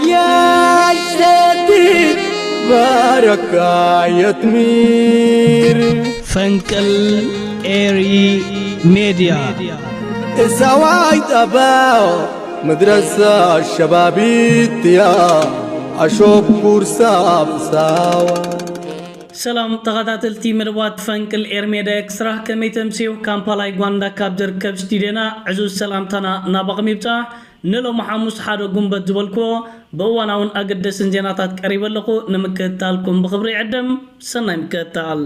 يا سيدي، بارك يا تمير. ፈንቅል ኤሪ ሜድያ። እሳዋይ ጠባው መድረሳ ሸባቢት ያ ኣሾብ ኩርሳ ብሳዋ። ሰላም ተኸታተልቲ መደባት ፈንቅል ኤርሜዳ ኤክስትራ፣ ከመይ ተምስዩ? ካምፓላ ዩጋንዳ ካብ ዝርከብ ስቱድዮና ዕዙዝ ሰላምታና ናባኹም ይብጻሕ። ንሎሚ ሓሙስ ሓደ ጉንበት ዝበልክዎ ብእዋናውን ኣገደስን ዜናታት ቀሪበ ኣለኹ። ንምክትታልኩም ብኽብሪ ይዕድም። ሰናይ ምክትታል።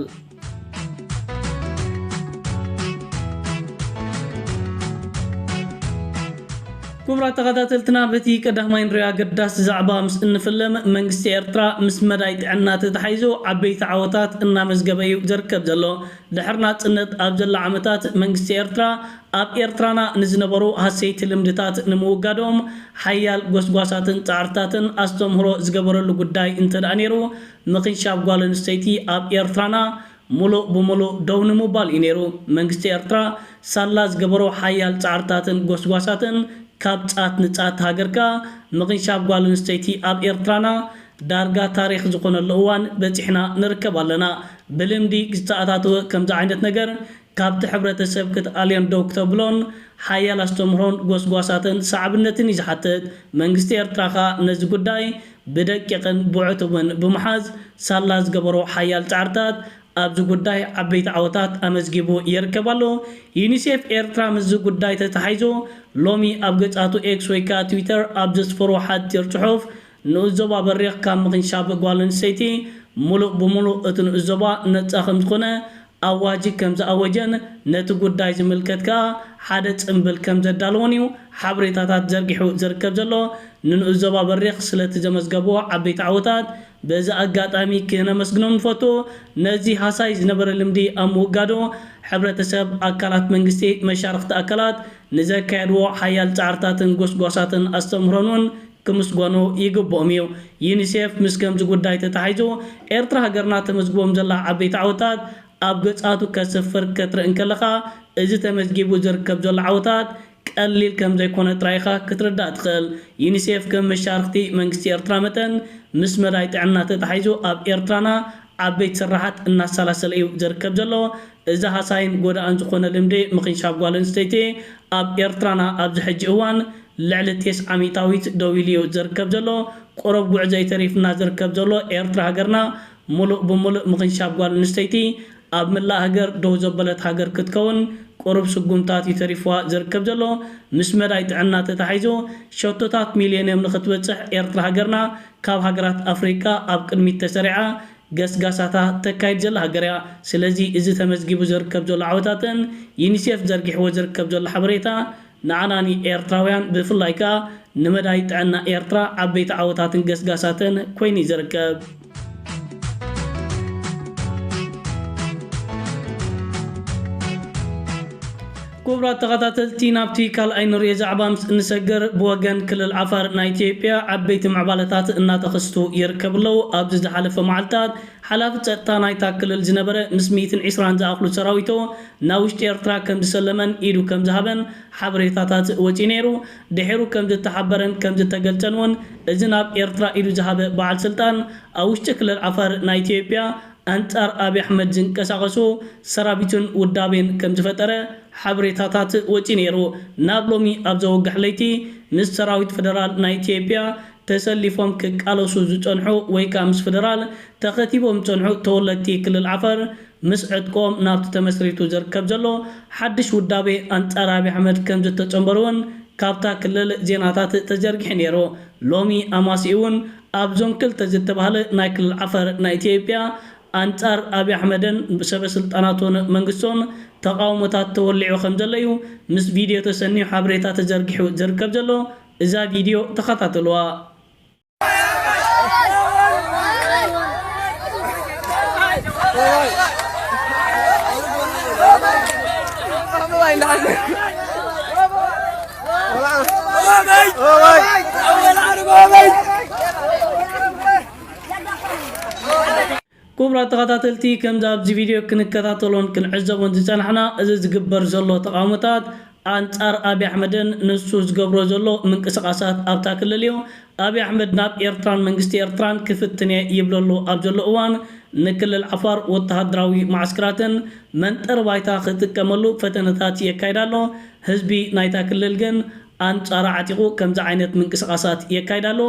ክቡራት ተኸታተልትና፣ በቲ ቀዳማይ ንሪኦ ኣገዳሲ ዛዕባ ምስ እንፍለም፣ መንግስቲ ኤርትራ ምስ መዳይ ጥዕና ተታሒዙ ዓበይቲ ዓወታት እናመዝገበ እዩ ዝርከብ ዘሎ። ድሕሪ ናጽነት ኣብ ዘላ ዓመታት፣ መንግስቲ ኤርትራ ኣብ ኤርትራና ንዝነበሩ ሃሰይቲ ልምድታት ንምውጋዶም ሓያል ጎስጓሳትን ጻዕርታትን ኣስተምህሮ ዝገበረሉ ጉዳይ እንተ ደኣ ነይሩ፣ ምኽንሻብ ጓል ኣንስተይቲ ኣብ ኤርትራና ሙሉእ ብሙሉእ ደው ንምባል እዩ ነይሩ። መንግስቲ ኤርትራ ሳላ ዝገበሮ ሓያል ጻዕርታትን ጎስጓሳትን ካብ ጻት ንጻት ሃገርካ ምኽንሻብ ጓል ኣንስተይቲ ኣብ ኤርትራና ዳርጋ ታሪኽ ዝኾነሉ እዋን በጺሕና ንርከብ ኣለና። ብልምዲ ዝተኣታተወ ከምዚ ዓይነት ነገር ካብቲ ሕብረተሰብ ክትኣልዮን ደው ክተብሎን ሓያል ኣስተምህሮን ጎስጓሳትን ሰዓብነትን እዩ ዝሓትት። መንግስቲ ኤርትራ ኸኣ ነዚ ጉዳይ ብደቂቕን ብዕቱብን ብምሓዝ ሳላ ዝገበሮ ሓያል ጻዕርታት ኣብዚ ጉዳይ ዓበይቲ ዓወታት ኣመዝጊቡ ይርከብ ኣሎ። ዩኒሴፍ ኤርትራ ምስዚ ጉዳይ ተታሒዙ ሎሚ ኣብ ገጻቱ ኤክስ ወይ ከኣ ትዊተር ኣብ ዘስፈሮ ሓጺር ጽሑፍ፣ ንኡስ ዞባ በሪኽ ካብ ምኽንሻብ ጓል ኣንስተይቲ ሙሉእ ብሙሉእ እቲ ንኡስ ዞባ ነጻ ከም ዝኾነ ኣዋጅ ከም ዝኣወጀን ነቲ ጉዳይ ዝምልከት ከኣ ሓደ ጽምብል ከም ዘዳለዎን እዩ ሓበሬታታት ዘርጊሑ ዝርከብ ዘሎ። ንንኡስ ዞባ በሪኽ ስለቲ ዘመዝገብዎ ዓበይቲ ዓወታት በዚ ኣጋጣሚ ክነመስግኖም ንፈቱ። ነዚ ሃሳይ ዝነበረ ልምዲ ኣብ ምውጋዱ፣ ሕብረተሰብ፣ ኣካላት መንግስቲ፣ መሻርኽቲ ኣካላት ንዘካየድዎ ሓያል ጻዕርታትን ጎስጓሳትን ኣስተምህሮን እውን ክምስገኑ ይግብኦም እዩ። ዩኒሴፍ ምስ ከምዚ ጉዳይ ተታሒዙ፣ ኤርትራ ሃገርና ተመዝግቦም ዘላ ዓበይቲ ዓወታት ኣብ ገጻቱ ከስፍር ከትርኢ እንከለኻ፣ እዚ ተመዝጊቡ ዝርከብ ዘሎ ዓወታት ቀሊል ከም ዘይኮነ ጥራይ ኢኻ ክትርዳእ ትኽእል። ዩኒሴፍ ከም መሻርኽቲ መንግስቲ ኤርትራ መጠን፣ ምስ መዳይ ጥዕና ተታሒዙ ኣብ ኤርትራና ዓበይቲ ስራሓት እናሰላሰለ እዩ ዝርከብ ዘሎ። እዚ ሃሳይን ጎዳእን ዝኾነ ልምዲ ምኽንሻብ ጓል ኣንስተይቲ ኣብ ኤርትራና ኣብዚ ሕጂ እዋን ልዕሊ ቴስዓ ሚእታዊት ደው ኢሉ እዩ ዝርከብ ዘሎ። ቁሩብ ጉዕዞ እዩ ተሪፍና ዝርከብ ዘሎ። ኤርትራ ሃገርና ሙሉእ ብሙሉእ ምኽንሻብ ጓል ኣንስተይቲ ኣብ መላእ ሃገር ደው ዘበለት ሃገር ክትከውን ቁሩብ ስጉምታት እዩ ተሪፍዋ ዝርከብ ዘሎ። ምስ መዳይ ጥዕና ተታሒዙ ሸቶታት ሚልዮን እዮም ንኽትበጽሕ ኤርትራ ሃገርና ካብ ሃገራት ኣፍሪቃ ኣብ ቅድሚት ተሰሪዓ ገስጋሳታ ተካይድ ዘላ ሃገር እያ። ስለዚ እዚ ተመዝጊቡ ዝርከብ ዘሎ ዓወታትን ዩኒሴፍ ዘርጊሕዎ ዝርከብ ዘሎ ሓበሬታ ንዓና ንኤርትራውያን ብፍላይ ከኣ ንመዳይ ጥዕና ኤርትራ ዓበይቲ ዓወታትን ገስጋሳትን ኮይኑ እዩ ዝርከብ። ክቡራት ተኸታተልቲ፣ ናብቲ ካልኣይ ንሪኦ ዛዕባ ምስ እንሰግር፣ ብወገን ክልል ዓፋር ናይ ኢትዮጵያ ዓበይቲ ምዕባለታት እናተኸስቱ ይርከቡ ኣለዉ። ኣብዚ ዝሓለፈ መዓልታት ሓላፊ ጸጥታ ናይታ ክልል ዝነበረ ምስ ሚእትን ዕስራን ዝኣኽሉ ሰራዊቱ ናብ ውሽጢ ኤርትራ ከም ዝሰለመን ኢዱ ከም ዝሃበን ሓበሬታታት ወጺኡ ነይሩ። ድሒሩ ከም ዝተሓበረን ከም ዝተገልጸን እውን እዚ ናብ ኤርትራ ኢዱ ዝሃበ በዓል ስልጣን ኣብ ውሽጢ ክልል ዓፋር ናይ ኢትዮጵያ ኣንጻር ኣብይ ኣሕመድ ዝንቀሳቐሱ ሰራዊትን ውዳቤን ከም ዝፈጠረ ሓበሬታታት ወጺኡ ነይሩ። ናብ ሎሚ ኣብ ዘወግሕ ለይቲ ምስ ሰራዊት ፈደራል ናይ ኢትዮጵያ ተሰሊፎም ክቃለሱ ዝጸንሑ ወይ ከኣ ምስ ፈደራል ተኸቲቦም ዝጸንሑ ተወለድቲ ክልል ዓፋር ምስ ዕጥቆም ናብቲ ተመስሪቱ ዝርከብ ዘሎ ሓድሽ ውዳቤ ኣንጻር ኣብይ ኣሕመድ ከም ዝተጸንበሩ እውን ካብታ ክልል ዜናታት ተዘርጊሑ ነይሩ። ሎሚ ኣማሲኡ እውን ኣብ ዞን ክልተ ዝተባህለ ናይ ክልል ዓፋር ናይ ኢትዮጵያ ኣንጻር ኣብይ ኣሕመድን ሰበ ስልጣናቱን መንግስቱን ተቓውሞታት ተወሊዑ ከም ዘሎ እዩ ምስ ቪድዮ ተሰኒዩ ሓበሬታ ተዘርጊሑ ዝርከብ ዘሎ። እዛ ቪድዮ ተኸታተልዋ። ክቡራት ተኸታተልቲ፣ ከምዚ ኣብዚ ቪድዮ ክንከታተሎን ክንዕዘቦን ዝጸናሕና፣ እዚ ዝግበር ዘሎ ተቓውሞታት ኣንጻር ኣብይ ኣሕመድን ንሱ ዝገብሮ ዘሎ ምንቅስቓሳት ኣብታ ክልል እዩ። ኣብይ ኣሕመድ ናብ ኤርትራን መንግስቲ ኤርትራን ክፍትን እየ ይብለሉ ኣብ ዘሎ እዋን፣ ንክልል ዓፋር ወተሃደራዊ ማዕስክራትን መንጠር ባይታ ክጥቀመሉ ፈተነታት የካይድ ኣሎ። ህዝቢ ናይታ ክልል ግን ኣንጻሩ ዓጢቑ ከምዚ ዓይነት ምንቅስቓሳት የካይድ ኣሎ።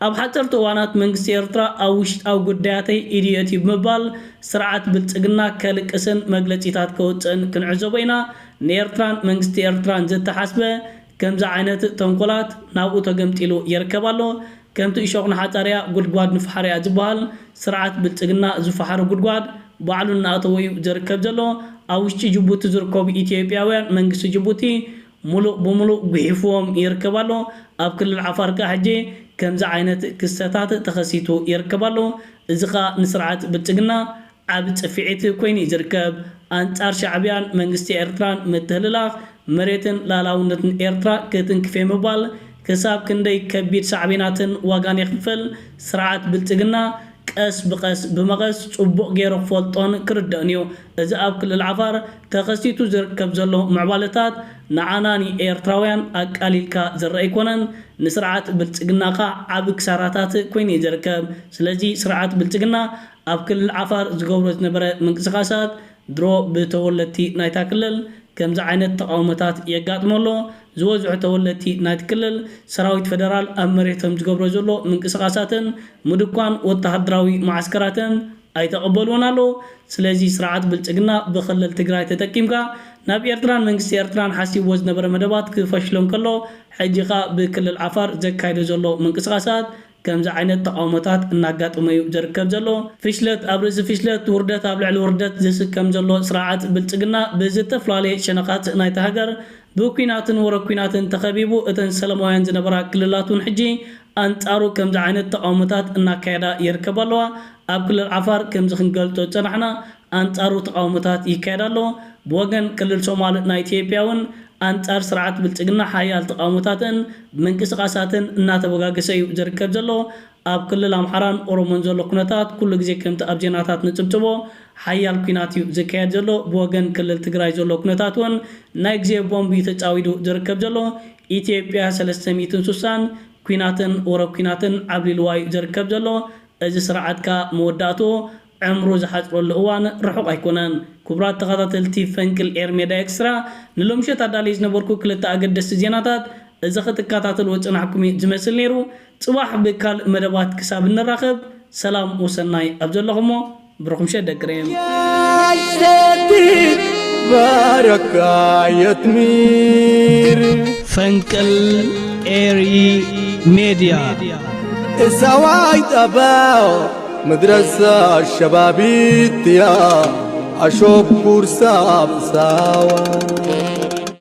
ኣብ ሓጸርቲ እዋናት መንግስቲ ኤርትራ ኣብ ውሽጣዊ ጉዳያተይ ኢዱ የእትዩ ብምባል ስርዓት ብልጽግና ከልቅስን መግለጺታት ከውጽእን ክንዕዘቦ ኢና። ንኤርትራን መንግስቲ ኤርትራን ዝተሓስበ ከምዚ ዓይነት ተንኮላት ናብኡ ተገምጢሉ ይርከብ ኣሎ። ከምቲ እሾቕ ንሓጻርያ ጉድጓድ ንፍሓርያ ዝበሃል፣ ስርዓት ብልጽግና ዝፈሓሮ ጉድጓድ ባዕሉ እናእተወ እዩ ዝርከብ ዘሎ። ኣብ ውሽጢ ጅቡቲ ዝርከቡ ኢትዮጵያውያን መንግስቲ ጅቡቲ ሙሉእ ብሙሉእ ጉሒፍዎም ይርከብ ኣሎ። ኣብ ክልል ዓፋር ከኣ ሕጂ ከምዚ ዓይነት ክስተታት ተኸሲቱ ይርከብ ኣሎ። እዚ ኸኣ ንስርዓት ብልጽግና ዓቢ ጽፍዒት ኮይኑ እዩ ዝርከብ። ኣንጻር ሻዕብያን መንግስቲ ኤርትራን ምትህልላኽ መሬትን ላላውነትን ኤርትራ ክትንክፍ እየ ምባል ክሳብ ክንደይ ከቢድ ሳዕቤናትን ዋጋን የኽፍል፣ ስርዓት ብልጽግና ቀስ ብቐስ ብመቐስ ጽቡቕ ገይሩ ክፈልጦን ክርደእን እዩ። እዚ ኣብ ክልል ዓፋር ተኸሲቱ ዝርከብ ዘሎ ምዕባለታት ንዓና ንኤርትራውያን ኣቃሊልካ ዝረአ ኣይኮነን፣ ንስርዓት ብልጽግና ኸኣ ዓቢ ክሳራታት ኮይኑ እዩ ዝርከብ። ስለዚ ስርዓት ብልጽግና ኣብ ክልል ዓፋር ዝገብሮ ዝነበረ ምንቅስቓሳት ድሮ ብተወለድቲ ናይታ ክልል ከምዚ ዓይነት ተቓውሞታት የጋጥሞ ኣሎ። ዝበዝሑ ተወለድቲ ናይቲ ክልል ሰራዊት ፈደራል ኣብ መሬቶም ዝገብሮ ዘሎ ምንቅስቓሳትን ምድኳን ወተሃደራዊ መዓስከራትን ኣይተቐበልዎን ኣለዉ። ስለዚ ስርዓት ብልጽግና ብክልል ትግራይ ተጠቂምካ ናብ ኤርትራን መንግስቲ ኤርትራን ሓሲብዎ ዝነበረ መደባት ክፈሽሎ እንከሎ፣ ሕጂ ኸኣ ብክልል ዓፋር ዘካይዶ ዘሎ ምንቅስቓሳት ከምዚ ዓይነት ተቓውሞታት እናጋጠመ እዩ ዝርከብ ዘሎ። ፍሽለት ኣብ ርእሲ ፍሽለት፣ ውርደት ኣብ ልዕሊ ውርደት ዝስከም ዘሎ ስርዓት ብልጽግና ብዝተፈላለየ ሸነኻት ናይታ ሃገር ብኲናትን ወረ ኲናትን ተኸቢቡ፣ እተን ሰላማውያን ዝነበራ ክልላት እውን ሕጂ ኣንጻሩ ከምዚ ዓይነት ተቓውሞታት እናካየዳ ይርከባ ኣለዋ። ኣብ ክልል ዓፋር ከምዚ ክንገልጾ ዝጸናሕና ኣንጻሩ ተቓውሞታት ይካየድ ኣሎ። ብወገን ክልል ሶማል ናይ ኢትዮጵያ እውን ኣንጻር ስርዓት ብልጽግና ሓያል ተቓውሞታትን ምንቅስቓሳትን እናተበጋገሰ እዩ ዝርከብ ዘሎ። ኣብ ክልል ኣምሓራን ኦሮሞን ዘሎ ኩነታት ኩሉ ግዜ ከምቲ ኣብ ዜናታት ንጽብጽቦ ሓያል ኲናት እዩ ዝካየድ ዘሎ። ብወገን ክልል ትግራይ ዘሎ ኩነታት እውን ናይ ግዜ ቦምብ እዩ ተጻዊዱ ዝርከብ ዘሎ። ኢትዮጵያ ሰለስተ ሚእትን ስሳን ኲናትን ወረ ኲናትን ዓብሊልዋ እዩ ዝርከብ ዘሎ። እዚ ስርዓት ከኣ መወዳእትኡ ዕምሩ ዝሓጽረሉ እዋን ርሑቕ ኣይኮነን። ክቡራት ተኸታተልቲ ፈንቅል ኤር ሜዳ ኤክስትራ፣ ንሎምሸት ኣዳልየ ዝነበርኩ ክልተ ኣገደስቲ ዜናታት እዚ ክትከታተልዎ ዝጸናሕኩም እዩ ዝመስል ነይሩ። ጽባሕ ብካልእ መደባት ክሳብ እንራኸብ ሰላም ወሰናይ ኣብ ዘለኹሞ ብሩኽ ምሸት ደቂ ሬም። يا سيدي بارك يتمير. ፈንቅል ኤሪ ሜድያ። እሳዋይ ጠባው መድረሳ ሸባቢትያ ኣሾብ ኩርሳ ብሳዋ